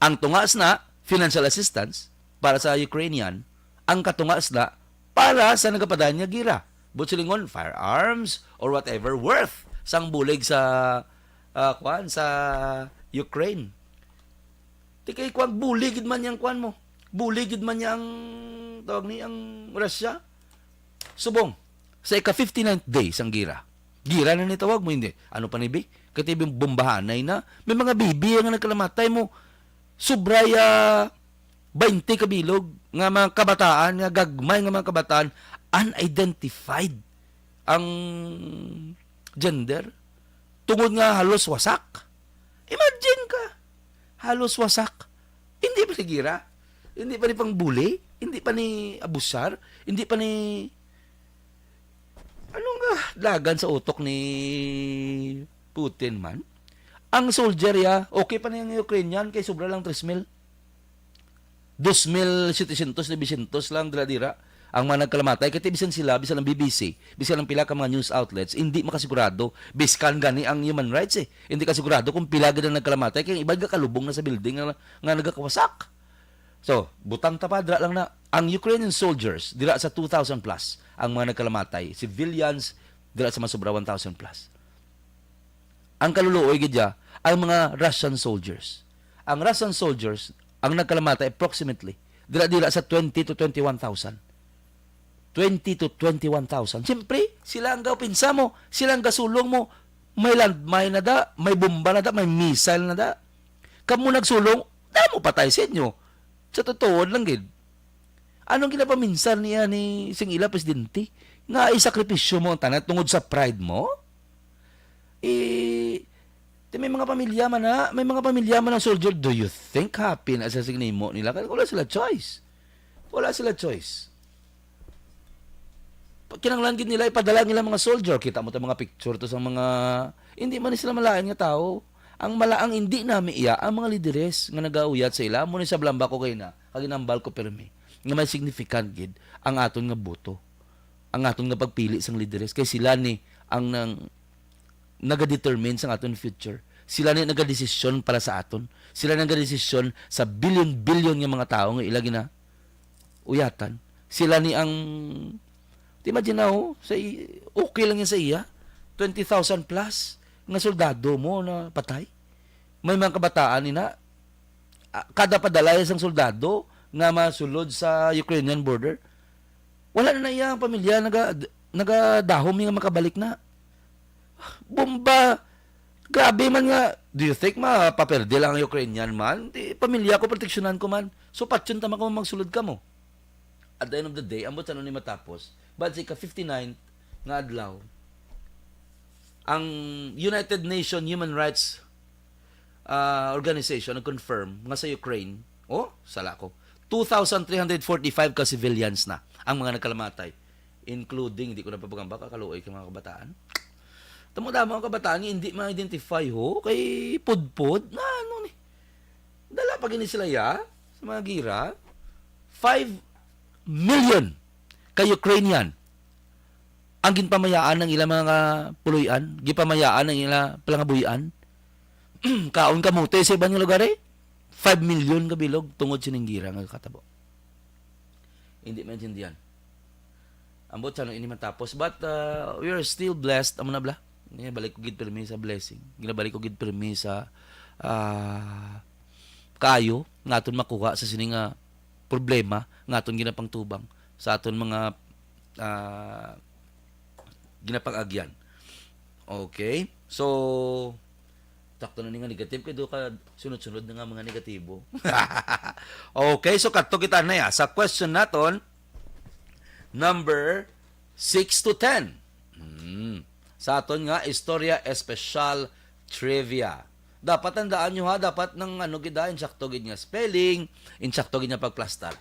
Ang tunga sina, financial assistance para sa Ukrainian, ang katunga sina para sa nagapadayon nga gira. Buot silingon, firearms or whatever worth sang bulig sa, ah, kuan, sa Ukraine. Ti kay kuan, bulig gid man yang kuan mo. Bulig gid man yang, tawag ni, ang Russia. Subong, sa ika fifty-ninth day sang gira. Gira na ni tawag mo, hindi. Ano pa ni, bi? Kay ti bombahanay na. May mga bibi nga nagkalamatay mo. Sobra ya twenty ka bilog nga mga kabataan, nga gagmay nga mga kabataan, unidentified ang gender. Tungod nga halos wasak. Imagine ka. Halos wasak. Hindi pa ni gira. Hindi pa ni pangbuli. Hindi pa ni abusar. Hindi pa ni, ano nga dagan sa utok ni Putin man? Ang soldier ya, okay pa ni ang Ukrainian kay sobra lang tres mil. Dos mil setecientos, novecientos lang dira-dira ang mga nagkalamatay. Kay ti bisan sila, bisan ang B B C, bisan ang pila ka mga news outlets, hindi makasigurado. Biskan gani ang human rights, eh. Hindi kasigurado kung pila gid ang nagkalamatay. Kay ang iba gakalubong na sa building nga, nga nagakawasak. So, butang ta pa, dira lang na. Ang Ukrainian soldiers, dira sa two thousand plus ang mga nagkalamatay. Civilians, dira sa masobra one thousand plus. Ang kaluluoy gid ya, ang mga Russian soldiers. Ang Russian soldiers, ang nagkalamatay approximately, dira-dira sa twenty to twenty-one thousand. Twenty to twenty-one thousand. Siyempre, sila ang gapinsa mo, sila ang gasulong mo. May landmine na da, may bomba na da, may missile na da. Kamo nagsulong, damo patay sa inyo. Sa totoo lang gid. Anong ginapaminsar niya ni sing ila presidente? Nga isakripisyo mo ang tanan tungod sa pride mo? Eh, ti may mga pamilya man na, may mga pamilya man ang soldier. Do you think happy na sa signimo nila? Kaya wala sila choice. Wala sila choice. Pa-, kinahanglan gid nila ipadala nila mga soldier. Kita mo ta mga picture to sa mga, hindi man ni sila malain nga tao. Ang malaang hindi nami iya, ang mga lideres nga nagauyat sa ila, mo ni sa blamba ko kay na, kaginambal ko pirmi, nga may significant gid ang aton nga boto, ang aton nga pagpili sang lideres, kay sila ni ang nang, nagadetermine sang aton future. Sila ni nagadesisyon para sa aton. Sila nagadesisyon sa bilyon-bilyon nga mga tawo nga ila gina-, uyatan. Sila ni ang, ti imagine na, oh, sa i-, okay lang yan sa iya. Twenty thousand plus nga soldado mo na patay. May mga kabataan ni na, ah, kada padala sang soldado nga masulod sa Ukrainian border, wala na na iyang pamilya naga-, nagadahom nga makabalik na. Bomba! Grabe man nga, do you think mapaperde lang ang Ukrainian man? Di, pamilya ko, proteksyonan ko man. So, patyon tama ko magsulod ka mo. At the end of the day, ambot sa ano ni matapos, but sa ika fifty-nine nga adlaw, ang United Nations Human Rights, ah, Organization nag-confirm nga sa Ukraine, oh, sala ko, two thousand three hundred forty-five ka civilians na ang mga nagkalamatay, including, di ko na papagamba, kakaluoy kay mga kabataan. Tamo-tamo ang kabataan nga hindi ma-identify, ho, kay pudpod na ano ni. Dala pa gini sila, ya, sa mga gira. Five million ka Ukrainian ang ginpamayaan ng ilang mga puloy-an, gipamayaan ng ilang palangabuy-an. Kaon kamote sa iban nga lugar, eh. Five million ka bilog tungod sining gira nga katabo. Hindi maintindihan. Ambot sa ano ini matapos. But, uh, we are still blessed. Amo na bala. Ginabalik ko gid pirmi sa blessing. Ginabalik ko gid pirmi sa, ah, kaayo nga aton makuha sa sini nga problema nga aton ginapangtubang sa aton mga, ah, ginapang-agyan. Okay? So, sakto na ni nga negative kay do ka sunod-sunod na nga mga negatibo. Okay, so kadto kita na ya sa question naton number six to ten. Hmm. Sa aton nga istorya espesyal trivia. Dapat tandaan nyo ha, dapat nang ano gid ha, insakto gid nga spelling, insakto gid nga pagplastar.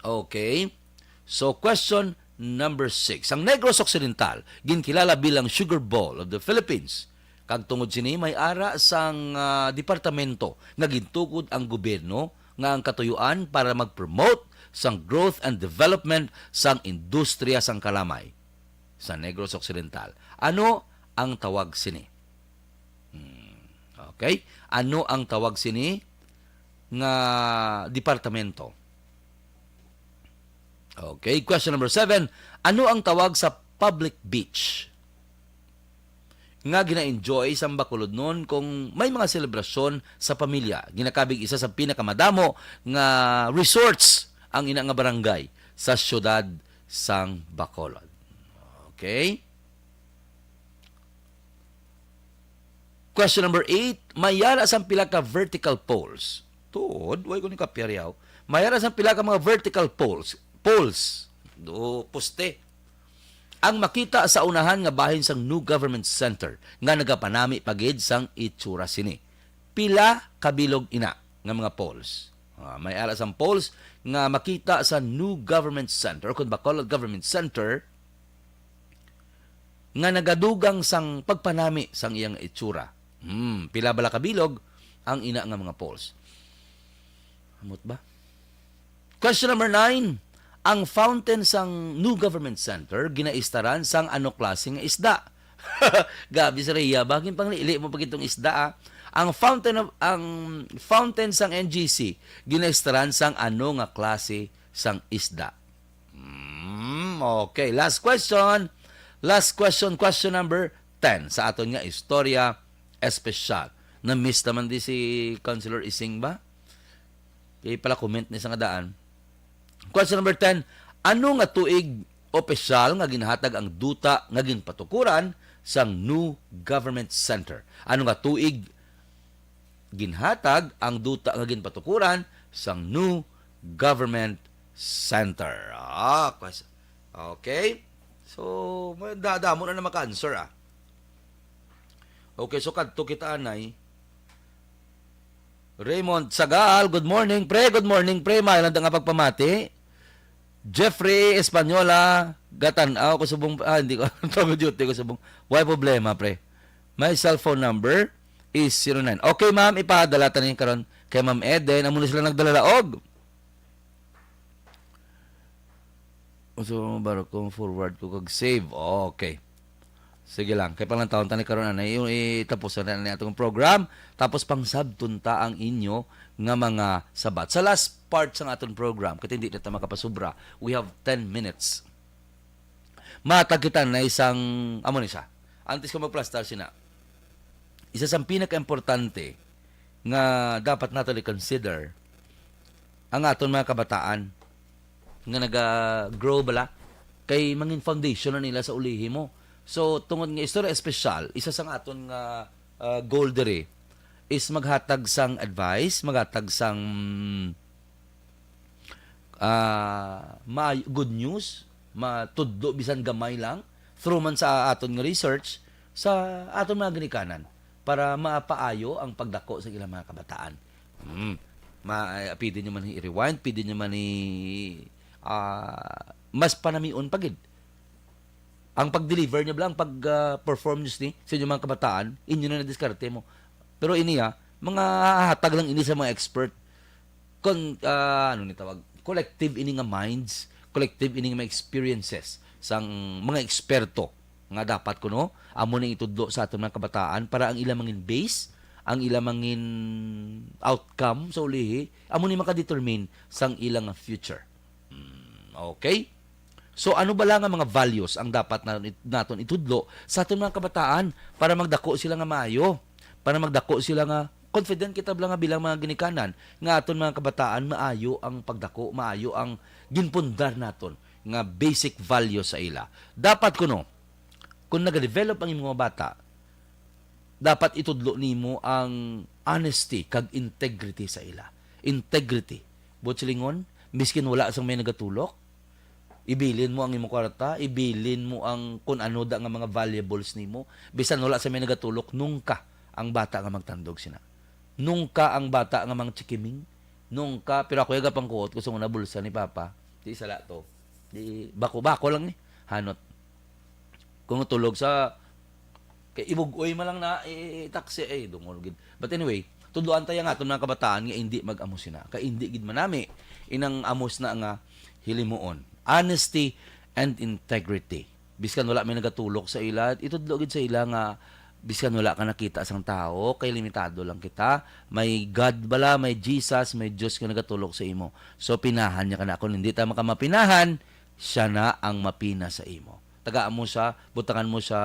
Okay. So, question number six. Ang Negros Occidental, ginkilala bilang Sugar Bowl of the Philippines. Kag tungod sini, may ara sang, ah, departamento nga gintukod ang gobyerno nga ang katuyuan para mag-promote sang growth and development sang industriya sang kalamay sa Negros Occidental. Ano ang tawag sini? Hmm, okay. Ano ang tawag sini nga departamento? Okay, question number seven. Ano ang tawag sa public beach nga gina-enjoy sang Bacolodnon kung may mga selebrasyon sa pamilya? Ginakabig isa sa pinakamadamo nga resorts ang ina nga barangay sa siyudad sang Bacolod. Okay? Question number eight, may ara sang pila ka vertical poles. Tuod, way ko ni kapyaryaw. May ara sang pila ka mga vertical poles. Poles. Do, poste. Ang makita sa unahan nga bahin sang New Government Center nga nagapanami pa gid sang itsura sini. Pila ka bilog ina nga mga poles? Ah, may ara sang poles nga makita sa New Government Center o kung Bacolod Government Center nga nagadugang sang pagpanami sang iyang itsura. Hmm, pila bala ka bilog ang ina nga mga poles? Amot ba? Question number nine. Ang fountain sang New Government Center ginaistaran sang ano klase nga isda? Gabi sa Rhea, bagin panglili mo pag itong isda, ah. Ang fountain of, ang fountain sang N G C ginaistaran sang ano nga klase sang isda? Mm, okay, last question. Last question, question number ten sa aton nga istorya espesyal. Na-miss naman di si Councilor Ising ba? Kay pala comment ni sa nga daan. Question number ten, ano nga tuig opisyal nga ginhatag ang duta nga ginpatukuran sang New Government Center? Ano nga tuig ginhatag ang duta nga ginpatukuran sang New Government Center? Ah, kwas-, okay. So, may da-, damo na na maka-answer, ah. Okay, so kadto kita anay. Raymond Sagal, good morning, pre. Good morning, pre. Maayo lang nga pagpamati. Jeffrey Española, gatan-aw ko subong, ah, hindi ko, tawag duty ko subong. Way problema, pre. My cellphone number is zero nine. Okay, ma'am, ipadala ta ni karon kay Ma'am Eden. Amo na sila nagdalalaog. So, baro ko forward ko kag save. Okay. Sige lang. Kay panglantawon ta ni karon, anay, yung itapos na ni atong program. Tapos pangsabton ta ang inyo nga mga sabat. Sa last part sa aton program, kay hindi na ta makapasubra, we have ten minutes. Matag kita na isang, amo ni siya. Antes ko magplastar sina, isa sa pinaka-importante nga dapat nato i-consider ang aton mga kabataan nga naga-grow bala kay mangin foundation na nila sa ulihi mo. So, tungod nga istorya espesyal, isa sang aton nga, ah, goal diri is maghatag sang advice, maghatag sang, ah, ma-, good news, matudlo bisan gamay lang, through man sa aton nga research, sa aton mga ginikanan, para mapaayo ang pagdako sa ilang mga kabataan. Hmm. Ma-, eh, pwede nyo man i-rewind, pwede nyo man i-, ah, mas panamion pa gid. Ang pag-deliver nyo bala, ang pag, ah, perform nyo ni sa inyong mga kabataan, inyo na nadiskarte mo. Pero ini, ah, mga hatag lang ini sa mga expert. Kon, ah, ano ni tawag? Collective ini nga minds, collective ini nga mga experiences sang mga eksperto nga dapat kuno amo ning itudlo sa aton mga kabataan para ang ila mangin base, ang ila mangin outcome sa ulihi, amo ni makadetermine sang ila nga future. Hmm, okay? So, ano bala nga mga values ang dapat na, naton itudlo sa aton mga kabataan para magdako sila nga maayo, para magdako sila nga confident kita bala nga bilang mga ginikanan nga aton mga kabataan maayo ang pagdako, maayo ang ginpundar naton nga basic value sa ila. Dapat kuno, kung nagadevelop ang imong mga bata, dapat itudlo nimo ang honesty kag integrity sa ila. Integrity. Buot silingon, miskin wala sang may nagatulok, ibilin mo ang imong kwarta, ibilin mo ang kun ano da nga mga valuables nimo, bisan wala sang may nagatulok, nungka ang bata nga magtandog sina. Nungka ang bata nga mangchikiming, nungka, pero ako yaga pangkuot ko sa una bulsa ni Papa. Di sala to. Di, bako-bako lang ni. Hanot. Kung tulog sa, kay ibug-oy man lang na, eh, taxi, eh, dungol gid. But anyway, tudloan tayo nga aton mga kabataan nga hindi mag-amo sina. Kay hindi gid manami inang amos na nga hilimuon. Honesty and integrity. Biskan wala may nagatulok sa ila, itudlo gid sa ila nga biskan wala ka nakita sang tawo, kay limitado lang kita. May God bala, may Jesus, may Diyos nga nagatulok sa imo. So, pinahan niya ka na. Kung hindi ta makamapinahan, siya na ang mapina sa imo. Tagaan mo siya, butangan mo siya,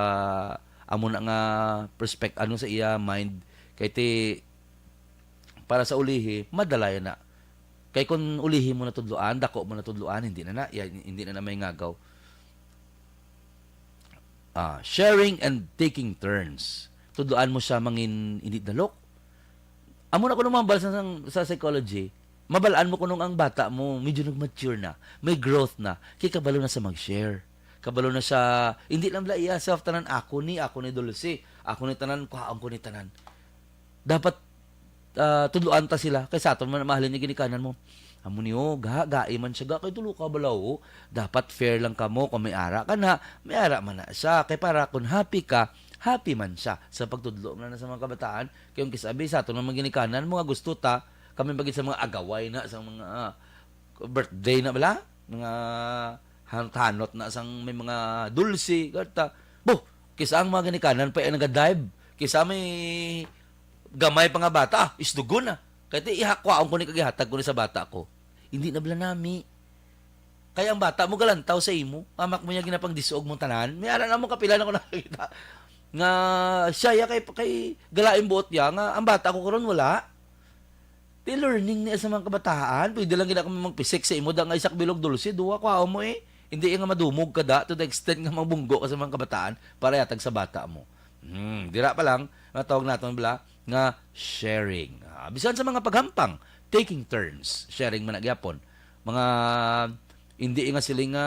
amo na nga perspect-, ano sa iya mind, kay ti, para sa ulihi, madala yan na. Kay kung ulihi mo na tudloan, dako mo na tudloan, hindi na na, ya-, hindi na na may ngagaw. Ah, sharing and taking turns. Tudloan mo siya mangin hindi dalok. Amo na kuno mambal sa, sa, sa psychology, mabalaan mo kunong ang bata mo, medyo nag-mature na, may growth na, kay kabalo na sa mag-share. Kabalo na siya, hindi lang bala iya self tanan, "Ako ni, ako ni Dulce, ako ni tanan, kuhaon ko ni tanan." Dapat, ah, tudloan ta sila, kay sa aton man, mahalin ni ginikanan mo. Amo ni, oh, ga, gai man siya, ga, kay tulo ka bala, oh. Dapat fair lang kamo, kung may ara ka na, may ara man na siya. Kay para kung happy ka, happy man siya. Sa pagtudlo man na sa mga kabataan, kay yung kisabi sa aton mga ginikanan, mga gusto ta, kami pagit sa mga agaway na, sa mga, ah, birthday na bala, mga hanot-hanot na sang may mga dulce, karta. Bo, kisa ang mga ginikanan pa yung nagadive, kisa may gamay pa nga bata, ah, isdugon na. Kaya ti, ihakwaon ko ni kag ihatag ko ni sa bata ko. Hindi na bala nami. Kaya ang bata mo galantaw sa imo, amak mo niya ginapang disog mong tanan. May ara na mo kapila na ko nakakita. Nga siya ya kay, kay galain buot ya, nga ang bata ko karon wala. Ti learning niya sa mga kabataan. Pwede lang gina kami magpisik sa imo, da nga isa ka bilog dulce, duwa, kwaon mo eh. Hindi nga madumog ka da, to the extent nga mabunggo ka sa mga kabataan para yatag sa bata mo. Hmm, dira pa lang, natawag naton bala nga sharing. Ah, bisan sa mga paghampang, taking turns, sharing man na gyapon. Mga, hindi nga sila nga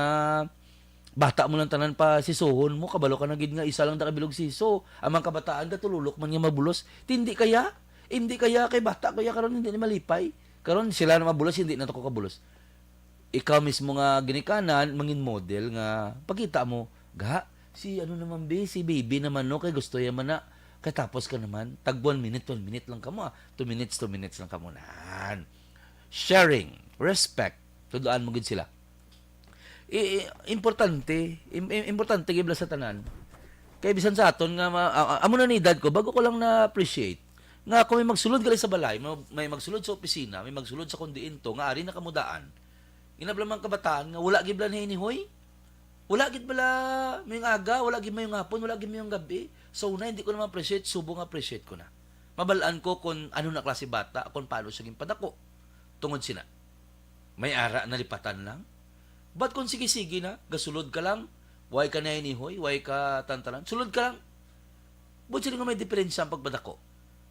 bata mo lang tanan pa sisuhon mo, kabalo ka na gid nga isa lang da ka bilog siso. Ang mga kabataan, gatululok man nga mabulos. Ti hindi kaya, hindi kaya kay bata ko ya karon, hindi ni malipay. Karon sila na mabulos, hindi na to ko kabulos. Ikaw mismo nga ginikanan, mangin model nga pakita mo, ga, si ano naman, be, si baby naman, no, kay gusto ya man na, kay tapos ka naman, tag one minute, one minute lang kamo, ah. Two minutes, two minutes lang kamo, nan. Sharing, respect, tudloan mo gid sila. I, i, importante, im, im, importante gid bala sa tanan. Kay bisan sa aton nga ma, a, a, amo na ni edad ko, bago ko lang na-appreciate nga kung may magsulod gali sa balay, may, may magsulod sa opisina, may magsulod sa kondiento, nga ari na kamudaan, inabla mga kabataan nga wala gid bala niya inihoy. Wala gid bala mayong aga, wala gid mayong hapon, wala gid mayong gabi. So, na, hindi ko na ma-appreciate, subong appreciate ko na. Mabalaan ko kung ano na klase bata, kung paano siya ginpadako. Tungod sina, may ara nalipatan lang. But kung sige-sige na, gasulod ka lang, way ka na inihoy, way ka tantalan, sulod ka lang. Buot siling nga may diferensya ang pagpadako.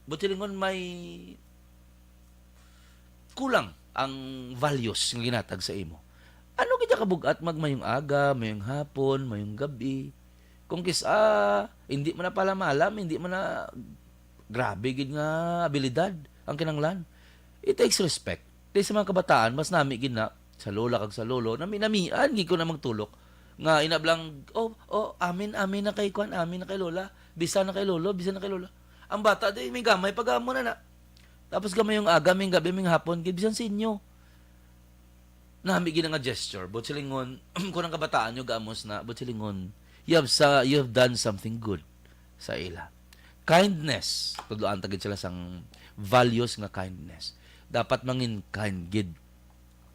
Buot siling nga may kulang ang values nga ginatag sa imo. Ano kita kabugat magmayong aga, mayong hapon, mayong gabi? Kung kis-, ah, hindi man na pala malam, hindi man na grabe gid nga abilidad ang kinanglan. It takes respect. Di sa mga kabataan, mas nami gid na sa lola kag sa lolo, nami-namian gid ko na magtulok. Nga inablang, "Oh, oh, amin, amin na kay kwan, amin na kay lola. Bisa na kay lolo, bisa na kay lola." Ang bata, di, may gamay pag-amo na na. Tapos gamay yung aga, may gabi, may hapon, gid bisan sa inyo. Nami gid nga gesture, buot silingon, kung ang kabataan nyo gaamos na, buot silingon, you have sa, you have done something good sa ila. Kindness, tudloan ta gid sila sang values nga kindness. Dapat mangin kind gid.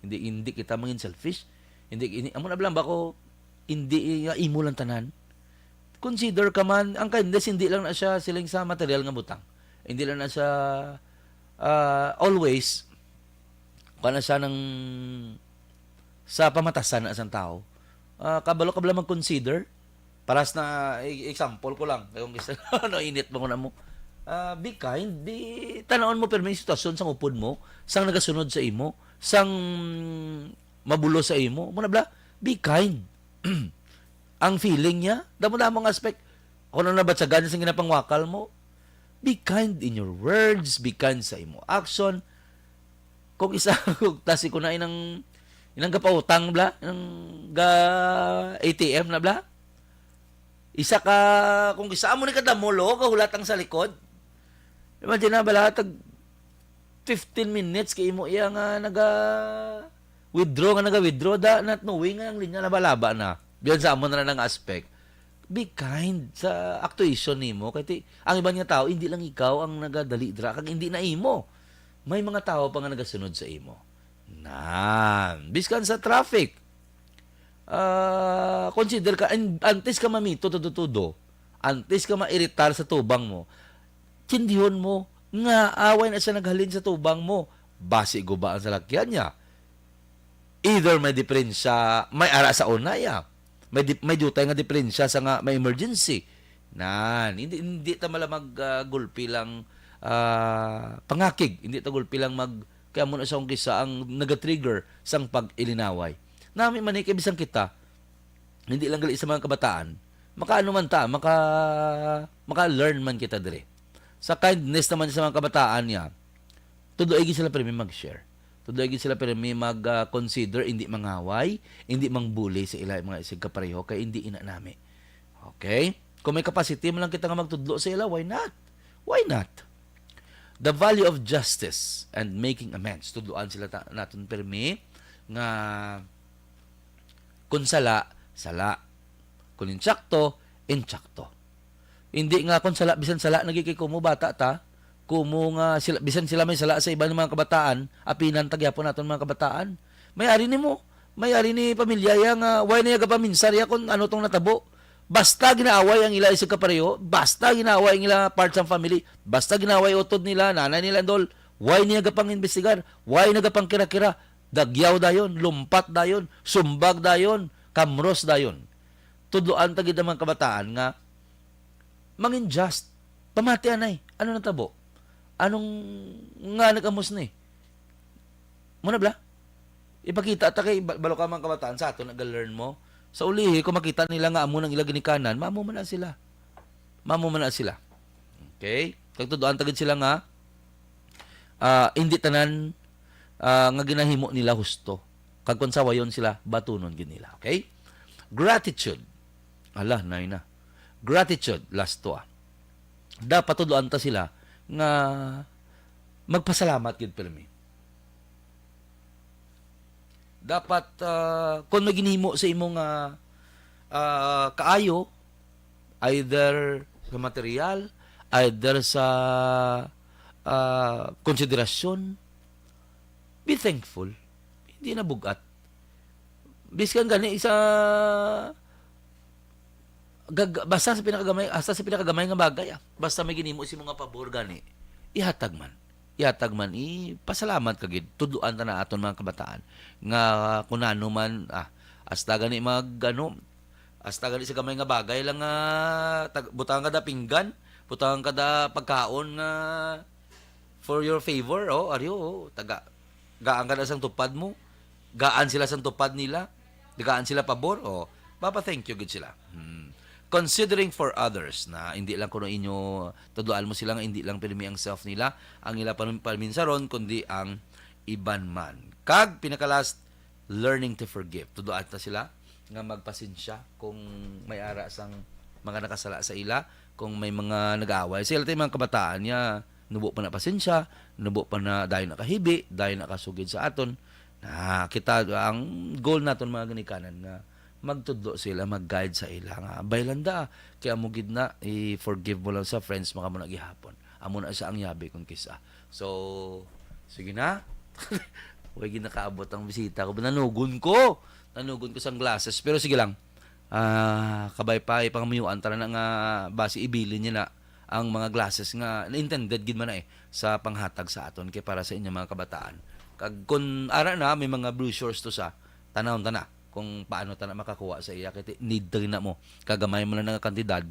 Hindi, hindi kita mangin selfish. Hindi, hindi amo na lang ba ko, hindi nga imo lang tanan. Consider ka man, ang kindness hindi lang na siya siling sa material nga butang. Hindi lang na siya, ah, always, kana siya ng sa pamatasan na sang tao. Ah, kabalo ka bala mag-consider? Paras na, e-, example ko lang. Kay kung isa, ano, init mo na mo. Ah, be kind, be, tanawon mo pirmi ang sitwasyon sang upod mo, sang nagasunod sa imo, sang mabulo sa imo. Muna bala, be kind. Ang feeling niya, damo-damo nga aspect. Kung ano nabatsagan niya sa ginapangwakal mo, be kind in your words, be kind sa imo action. Kung isa, kung tasi ko na inang, inang gapautang bla, inang ga A T M na bla. Isa ka, kung isa mo ni kadamo, lo, kahulatang sa likod. Imagine na, bala, tag fifteen minutes kay imo iya nga naga withdraw, nga naga withdraw, da, not knowing nga ang linya laba-laba na. Biyan sa amo na lang nga aspect. Be kind sa actuation nimo, kay ti, ang iban nga tao, hindi lang ikaw ang nagadali dira, kag hindi na imo. May mga tao pa nga nagasunod sa imo. Nan, biskan sa traffic, ah, consider ka, an-, antes ka mamito tudo-tudo, antes ka mairitar sa tubang mo, tindihon mo nga away na siya naghalin sa tubang mo. Basi guba ang salakyan niya. Either may diperensya, may ara sa una, ya. May di-, may diutay nga diperensya sa nga may emergency. Nan, hindi, hindi ta mala mag, ah, gulpi lang, ah, pangakig. Hindi ta gulpi lang mag, kaya mo na sa kung kisa ang nag-trigger sang pag-ilinaway. Nami man ni kay bisan kita, hindi lang gali sa mga kabataan, makaano man ta, maka, maka-learn man kita dire. Sa kindness naman sa mga kabataan niya, tudo ay sila pirmi mag-share. Tudo ay sila pirmi mag, ah, consider, hindi mangaway, hindi mangbuli sa ila mga isig kapareho, kay hindi ina nami. Okay? Kung may capacity man lang kita nga magtudlo sa ila, why not? Why not? The value of justice and making amends. Tudloan sila ta-, naton pirmi nga kung sala, sala. Kung insakto, insakto. Hindi nga kung sala, bisan sala, nagi kay kumo bata ta, kumo nga sila, bisan sila may sala sa iban nga mga kabataan, apinan ta gyapon naton mga kabataan. May ari nimo, may ari ni pamilya ya nga, why niya gapaminsar ya kung ano tong natabo? Basta ginaaway ang ila isig kapareho, basta ginaaway ang ila parts sang family, basta ginaaway utod nila, nanay nila, dol, why niya gapang-imbestigar? Why niya gapang kira-kira? Dagyaw dayon, lumpat dayon, sumbag dayon, kamros dayon. Tudloan ta gid ang mga kabataan nga mangin just. Pamati anay, ano natabo? Anong nga nag-amos ni? Muna bla? Ipakita ta kay ba-, balo ka mga kabataan sa aton nag-learn mo. Sa ulihi, kung makita nila nga amo nang ila ginikanan, mamo man na sila. Mamo man na sila. Okay? Kag tudloan ta gid sila nga, ah, hindi tanan, ah, nga ginahimo nila husto. Kag kung sawayon sila, batunon gid nila. Okay? Gratitude. Ala, nay na. Gratitude, last to, ah. Dapat tudloan ta sila nga magpasalamat gid pirmi. Dapat, ah, kung may ginhimo sa imo nga, ah, kaayo, either sa material, either sa, ah, konsiderasyon, be thankful. Hindi na bugat. Biskan gani sa gag-, basta sa pinakagamay, hasta sa pinakagamay nga bagay, ah. Basta may ginhimo sa imo nga pabor gani, ihatag man. Ihatag man, ipasalamat ka gid. Tudloan ta na aton mga kabataan nga kung ano man, ah, hasta gani mag, ano, hasta gani sa gamay nga bagay lang nga tag-, butangan ka da pinggan, butangan ka da pagkaon nga for your favor, oh, ari, oh, taga, gaan ka da sang tupad mo, gaan sila sang tupad nila, gaan sila pabor, oh, papa-thank you gid sila. Hmm. Considering for others, na hindi lang kuno inyo, tudloan mo sila nga hindi lang pirmi ang self nila, ang ila pamin-, paminsaron, kundi ang iban man. Kag pinaka-last, learning to forgive. Tudloan ta sila nga magpasensya kung may ara sang mga nakasala sa ila, kung may mga nag-aaway sa ila. Tay mga kabataan niya, nubo pa na pasensya, nubo pa na dayon na kahibi, dayon na kasugid sa aton. Ah, kita, ang goal naton, mga ginikanan, nga magtudlo sila, mag-guide sa ila nga, "Bay, landa, kay amo gid na, i-forgive mo lang sa friends, maka mo na gihapon. Amo na sa ang yabi kung kisa." So, sige na. Way gid nakaabot ang bisita ko. Nanugon ko. Nanugon ko sang glasses. Pero sige lang. Ah, kabay pa, ipangamiyuan tara na nga basi ibilin niya na ang mga glasses nga na-intended gid man na eh sa panghatag sa aton kay para sa inyong mga kabataan. Kag kun ara na, may mga brochures to sa, tanawon ta na kung paano ta na makakuha sa iya kay ti- need ta na mo, kagamay mo lang nga kantidad,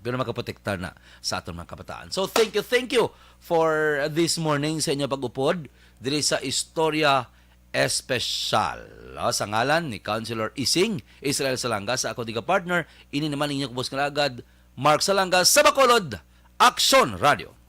pero makaprotektar na sa aton mga kabataan. So thank you, thank you for this morning sa inyong pag-upod diri sa Istorya Espesyal. O, sa ngalan ni Councilor Ising Israel Salanga, sa ako di ka partner, ini naman inyong kubos nga lagad, Mark Salanga sa Bacolod, Aksyon Radio.